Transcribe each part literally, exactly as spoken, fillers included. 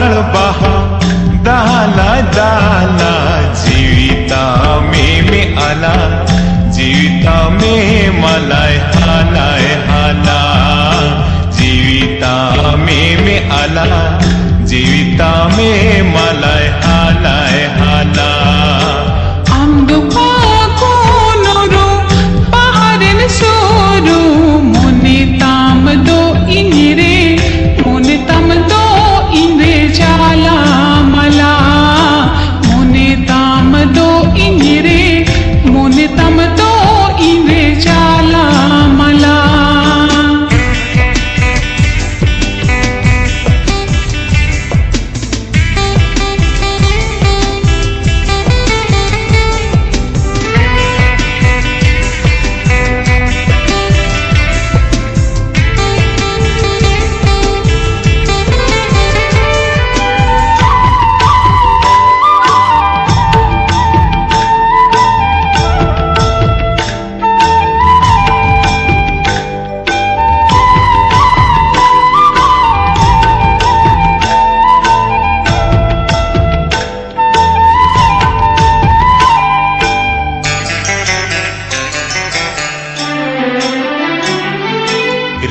ᱵᱟᱦᱟ ᱫᱟᱞᱟ ᱫᱟᱞᱟ, ᱡᱤᱣᱤ ᱛᱟᱢᱮ ᱢᱮ ᱟᱞᱟ, ᱡᱤᱣᱤ ᱛᱟᱢᱮ ᱢᱟᱞᱟᱭ ᱦᱟᱞᱟᱭ ᱦᱟᱞᱟ, ᱡᱤᱣᱤ ᱛᱟᱢᱮ ᱢᱮ ᱟᱞᱟ, ᱡᱤᱣᱤ ᱛᱟᱢᱮ ᱢᱟᱞᱟᱭ ᱦᱟᱞᱟᱭ ᱦᱟᱞᱟ᱾ ᱟᱢ ᱫᱚ ᱯᱷᱟᱹᱜᱩᱱ ᱨᱩ, ᱵᱟᱦᱟ ᱨᱮᱱ ᱥᱩᱨᱩ, ᱢᱚᱱᱮ ᱛᱟᱢ ᱫᱚ ᱤᱧ ᱨᱮ, ᱢᱚᱱᱮ ᱛᱟᱢ ᱫᱚ ᱤᱧ ᱨᱮ ᱡᱟᱞᱟ ᱢᱟᱞᱟ, ᱢᱚᱱᱮ ᱛᱟᱢ ᱫᱚ ᱤᱧ ᱨᱮ, ᱢᱚᱱᱮ ᱛᱟᱢ ᱫᱚ ᱤᱧ ᱨᱮ ᱡᱟᱞᱟ ᱢᱟᱞᱟ᱾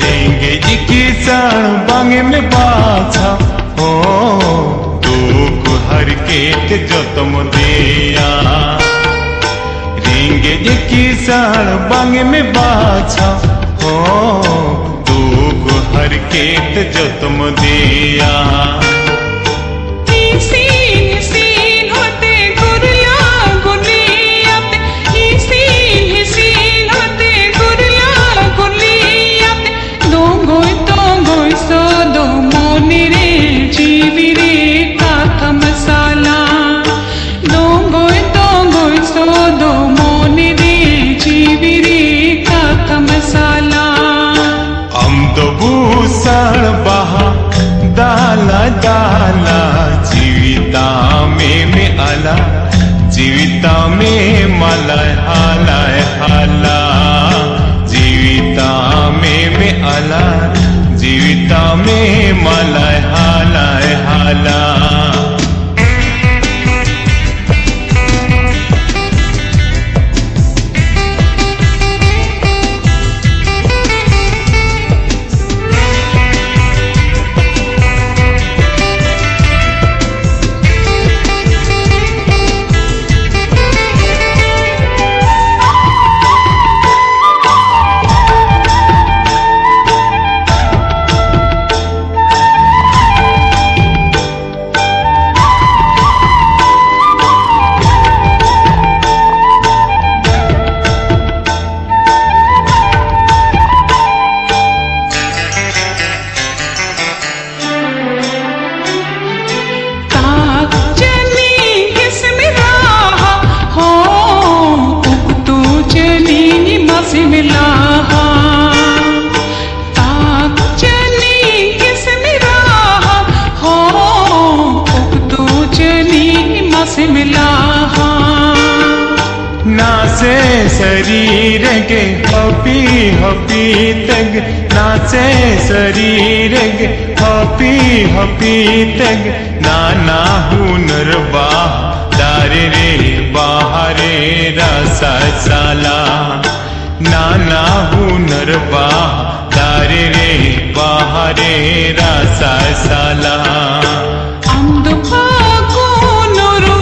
ᱨᱮᱸᱜᱮᱡ ᱠᱤᱥᱟᱹᱬ ᱵᱟᱝ ᱮᱢ ᱵᱟᱪᱷᱟ, ᱦᱚᱸ, ᱫᱩᱠ ᱦᱟᱨᱠᱮᱛ ᱡᱚᱛᱚᱢ ᱫᱮᱭᱟ᱾ ᱨᱮᱸᱜᱮᱡ ᱠᱤᱥᱟᱹᱬ ᱵᱟᱝ ᱮᱢ ᱵᱟᱪᱷᱟ, ᱦᱚᱸ, ᱫᱩᱠ ᱦᱟᱨᱠᱮᱛ ᱡᱚᱛᱚᱢ ᱫᱮᱭᱟ᱾ ᱤᱥᱤᱱ ᱤᱥᱤᱱ ᱦᱚᱛᱮ ᱜᱩᱨᱞᱟ ᱜᱩᱨᱞᱤᱭᱟᱛᱮ, ᱤᱥᱤᱱ ᱤᱥᱤᱱ ᱦᱚᱛᱮ ᱜᱩᱨᱞᱟ ᱜᱩᱨᱞᱤᱭᱟᱛᱮ, ᱫᱚᱸᱜᱚᱭ ᱫᱚᱸᱜᱚᱭ ᱥᱚᱫᱚ ᱢᱚᱱᱮ ᱨᱮ ᱡᱤᱣᱤ ᱨᱮ ᱠᱟᱛᱷᱟ ᱢᱟᱥᱟᱞᱟ᱾ ᱫᱚᱸᱜᱚᱭ ᱫᱚᱸᱜᱚᱭ ᱥᱚᱫᱚ ᱢᱚᱱᱮ ᱨᱮ ᱡᱤᱣᱤ ᱨᱮ ᱠᱟᱛᱷᱟ ᱢᱟᱥᱟᱞᱟ᱾ ᱟᱢ ᱫᱚ ᱵᱩᱥᱟᱹᱲ ᱵᱟᱦᱟ ᱫᱟᱞᱟ ᱫᱟᱞᱟ, ᱡᱤᱣᱤ ᱛᱟᱢᱮ ᱢᱮ ᱟᱞᱟ, ᱡᱤᱣᱤ ᱛᱟᱢᱮ ᱢᱟᱞᱟᱭ ᱦᱟᱞᱟᱭ ᱦᱟᱞᱟ, ᱡᱤᱣᱤ ᱛᱟᱢᱮ ᱢᱮ ᱟᱞᱟ, ᱡᱤᱣᱤ ᱛᱟᱢᱮ ᱢᱟᱞᱟᱭ ᱦᱟᱞᱟᱭ ᱦᱟᱞᱟ᱾ ᱦᱟᱹᱯᱤ ᱦᱟᱹᱯᱤ ᱛᱮᱜ ᱱᱟᱥᱮ ᱥᱟᱹᱨᱤ ᱨᱮᱜ ᱦᱟᱹᱯᱤ ᱦᱟᱹᱯᱤ ᱛᱮᱜ ᱱᱟᱱᱟ ᱦᱩᱱᱟᱹᱨ ᱵᱟᱦᱟ ᱫᱟᱨᱮ ᱨᱮ ᱵᱟᱦᱟ ᱨᱮ ᱨᱟᱥᱟ ᱥᱟᱞᱟ ᱱᱟᱱᱟ ᱦᱩᱱᱟᱹᱨ ᱵᱟᱦᱟ ᱫᱟᱨᱮ ᱨᱮ ᱵᱟᱦᱟ ᱨᱮ ᱨᱟᱥᱟ ᱥᱟᱞᱟ ᱟᱢ ᱫᱚ ᱯᱷᱟᱹᱜᱩᱱ ᱨᱩ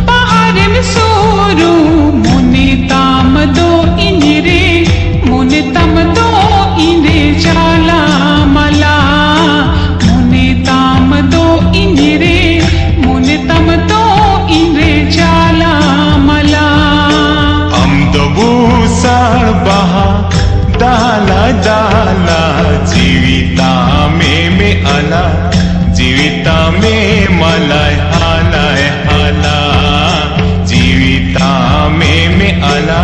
ᱵᱟᱦᱟ ᱨᱮᱢ ᱥᱩᱨᱩ ᱢᱚᱱᱮ ᱛᱟᱢ ᱫᱚ ᱤᱧ ᱨᱮ ᱢᱚᱱᱮ ᱛᱟᱢ ᱫᱚ ᱤᱧ ᱨᱮ ᱪᱟᱞᱟ ᱢᱟᱞᱟ ᱢᱚᱱᱮ ᱛᱟᱢ ᱫᱚ ᱤᱧ ᱨᱮ ᱢᱚᱱᱮ ᱛᱟᱢ ᱫᱚ ᱤᱧ ᱨᱮ ᱪᱟᱞᱟ ᱢᱟᱞᱟ ᱟᱢ ᱫᱚ ᱵᱩᱥᱟᱲ ᱵᱟᱦᱟ ᱫᱟᱞᱟ ᱫᱟᱞᱟ ᱡᱤᱣᱤ ᱛᱟᱢᱮ ᱢᱮ ᱟᱞᱟ ᱡᱤᱣᱤ ᱛᱟᱢᱮ ᱢᱟᱞᱟᱭ ᱦᱟᱞᱟᱭ ᱦᱟᱞᱟ ᱡᱤᱣᱤ ᱛᱟᱢᱮ ᱢᱮ ᱟᱞᱟ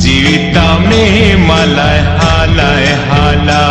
ᱡᱤᱣᱤ ᱛᱟᱢᱮ ᱢᱟᱞᱟᱭ ᱦᱟᱞᱟᱭ ᱦᱟᱞᱟ